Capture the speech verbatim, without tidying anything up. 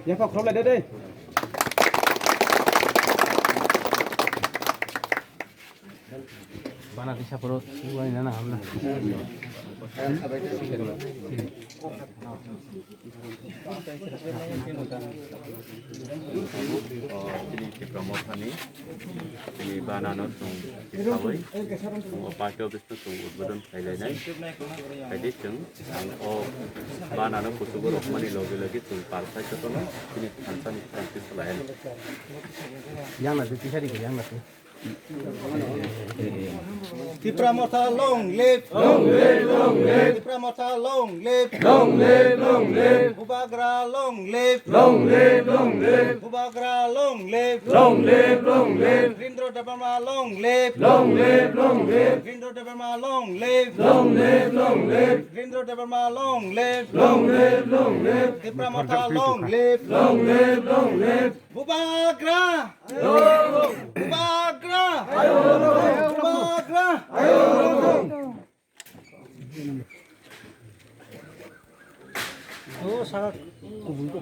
Yapha khorok lai de dei. Bana tisa poro wai nana hamna. Chini Tipra Mothani, chini banano chwng tisawi, o party office no chwng udbodon khailainai. Khaidi chwng, ang o banano kuchugo rwkmani loge loge chwng pal khai sotono, chini thansa ni thansa salai. Yang na tisa di yang na. Tipra Motha long live! Long live, long live! Tipra Motha long live! Long live, long live! Bubagra long live! Long live, long live! Bubagra long live! Long live, long live! Rindro Debbarma long live! Long live, long live! Rindro Debbarma long live! Long live, long live! Rindro Debbarma long live! Long live, long live! Tipra Motha long live! Long live, long live! Bubagra! Bubagra! Bubagra! Oh, saka kubui ko.